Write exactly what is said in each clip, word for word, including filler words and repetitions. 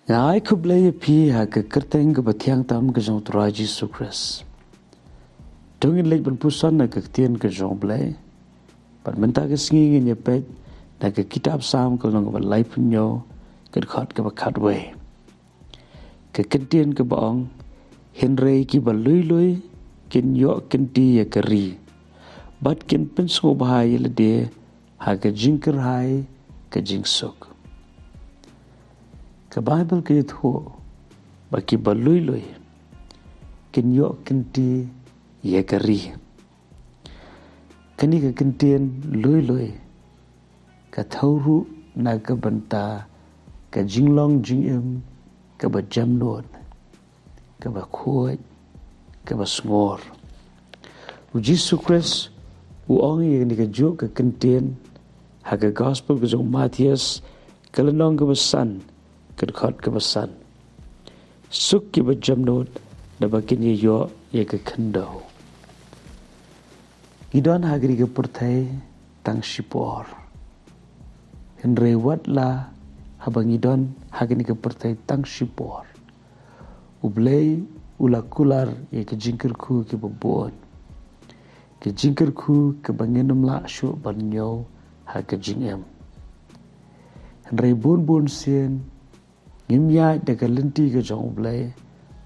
Nga ai khublei ïa phi ha ka kyrteng kaba thiang tam ka jong u Trai Jisu Khrist. To ngin leit ban puson na ka ktien ka jong u Blei. Bad mynta ka sngi ngin ïa peit na ka kitab Salm ka lynnong kaba laiphew hynñiew, ka dkhot kaba khatwei. Ka kyntien kaba ong, hynrei kiba lui lui kin ïoh kynti ïa ka ri, bad kin pynsngewbha ïa lade ha ka jingkyrhai ka jingsuk. Ka Baibl ka ïathuh ba kiba lui lui kin ïoh kynti ïa ka ri. Kane ka kyntien lui lui ka thew ruh na ka bynta ka jinglong jingim kaba jemnud, kaba khuid, kaba sngor. U Jisu Khrist u ong ïa kane kajuh ka kyntien ha ka gospel ka jong u Mathaios, ka lynnong kaba san, ka dkhot kaba san. Suk kiba jemnud, naba kin ïa ïoh ïa ka khyndew. Ngi don ha kane ka pyrthei tang shipor. Hynrei wat la haba ngi don ha kane ka pyrthei tang shipor, u Blei u la kular ïa ka jingkyrkhu kaba bun. Ka jingkyrkhu kaba ngin ym lah shuh ban ñiew ha ka jingim. Hynrei bun bun sien ngim ïaid da ka lynti ka jong u Blei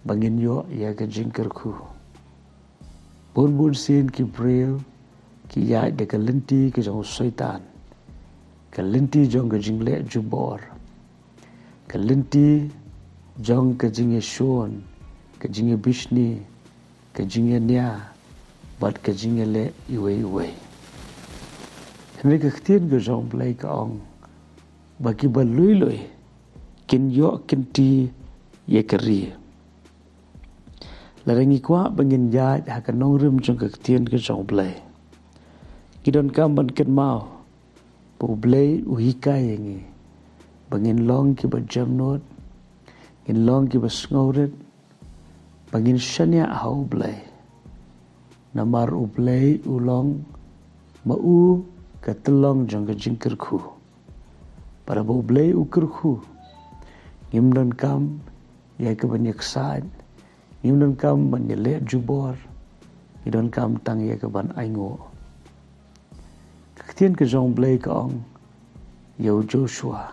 ba ngin ïoh ïa ka jingkyrkhu. Bun bun sien ki briew ki ïaid da ka lynti ka jong u Soitan, ka lynti jong ka jingleh jubor, ka lynti jong ka jingïashun, ka jingïabishni, ka jingïania, bad ka jingïaleh iwei iwei. Hynrei ka ktien ka jong u Blei ka ong ba kiba lui lui kin ïoh kynti ïa ka ri. Lada ngi kwah ba ngin ïaid ha ka nongrim jong ka ktien ka jong u Blei, ngi donkam ban kynmaw ba u Blei u hikai ïa ngi ba ngin long kiba jemnud, ngin long kiba sngewrit, ba ngin shaniah ha u Blei. Namar u Blei u long ma u ka tyllong jong ka jingkyrkhu. Bad haba u Blei u kyrkhu, ngim donkam ïa ka ban ïaksaid, ngim donkam ban ïaleh jubor, ngi donkam tang ïa ka ban ainguh. Ka ktien ka jong u Blei ka ong ïa u Joshua,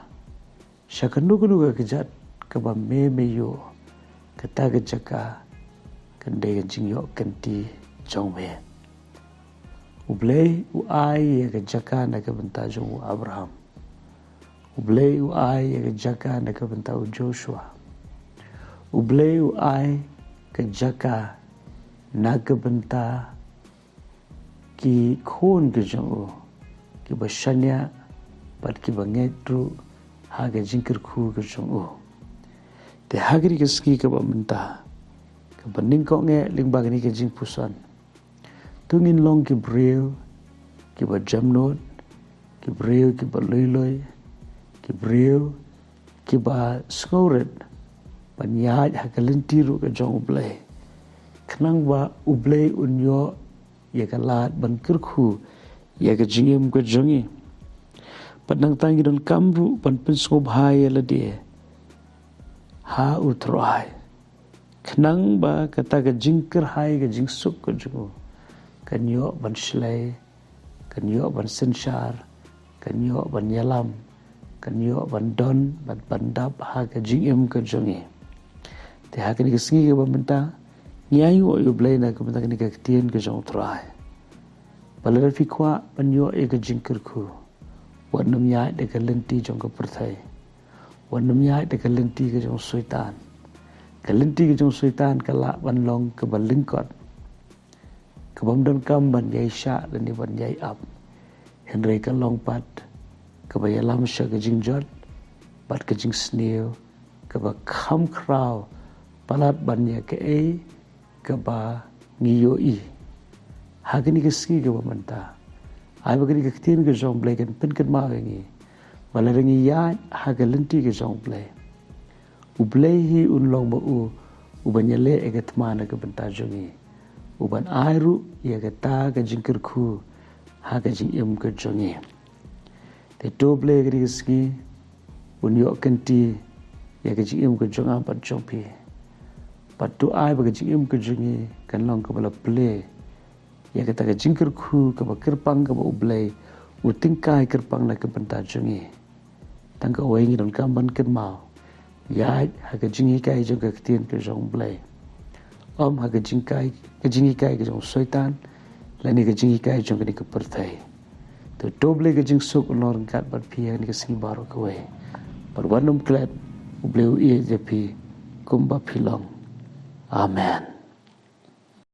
sha kano kano ka kjat kaba me me ïoh, kata ka jaka kan dei ka jingïoh kynti jong me. U Blei u ai ïa ka jaka na ka bynta jong u Abraham. U Blei u ai ïa ka jaka na ka bynta u Joshua. U Blei u ai ka jaka na ka bynta ki khun ka jong u, kiba shaniah bad kiba ngeit ruh ha ka jingkyrkhu ka jong u. Te ha kane ka sngi kaba mynta, kaba nyngkong eh lyngba kane ka jingpuson, to ngin long ki briew kiba jemnud, ki briew kiba lui lui, ki briew kiba sngewrit ban ïaid ha ka lynti ruh ka jong u Blei, khnang ba u Blei un ïoh ïa ka lad ban kyrkhu ïa ka jingim ka jong ngi. Bad nangta ngi donkam ruh ban pynsngewbha ïa lade ha u Trai, khnang ba kata ka jingkyrhai ka jingsuk ka jong u kan ïoh ban shlei, kan ïoh ban synshar, kan ïoh ban ïalam, kan ïoh ban don bad ban dap ha ka jingim ka jong ngi. Te ha kane ka sngi kaba mynta, ngi ainguh ïa u Blei na ka bynta kane ka ktien ka jong u Trai, ba lada phi kwah ban ïoh ïa ka jingkyrkhu, wat nym ïaid da ka lynti jong ka pyrthei, wat nym ïaid da ka lynti ka jong u Soitan. Ka lynti ka jong u Soitan ka lah ban long kaba lyngkot, kabym donkam ban ïai shah lane ban ïai ap. Hynrei ka long pat kaba ïalam sha ka jingjot bad ka jingsniew, kaba kham khraw palat ban ïa kaei kaba ngi ïohi. Ha kane ka sngi kaba mynta, ai ba kane ka ktien ka jong u Blei kan pynkynmaw ïa ngi ba lada ngi ïaid ha ka lynti ka jong u Blei, u Blei hi un long ma u uban ïaleh ïa ka thma na ka bynta jong ngi, uban ai ruh ïa kata ka jingkyrkhu ha ka jingim ka jong ngi. Te to u Blei kane ka sngi un ïoh kynti ïa ka jingim ka jong nga bad jong phi. Bad to ai ba ka jingim ka jong ngi kan long kaba la plie ïa kata ka jingkyrkhu kaba kyrpang kaba U Blei u tyngkai kyrpang na ka bynta jong ngi. Tang kawei ngi donkam ban kynmaw, ïaid ha ka jinghikai jong ka ktien ka jong U Blei, ym ha ka jingkai, ka jinghikai ka jong Soitan lane ka jinghikai jong kane ka pyrthei. To, to U Blei ka jingsuk un long ryngkat bad phi ha kane ka sngi baroh kawei. Bad wat nym klet, U Blei u ïeit ïa phi kumba phi long. Amen.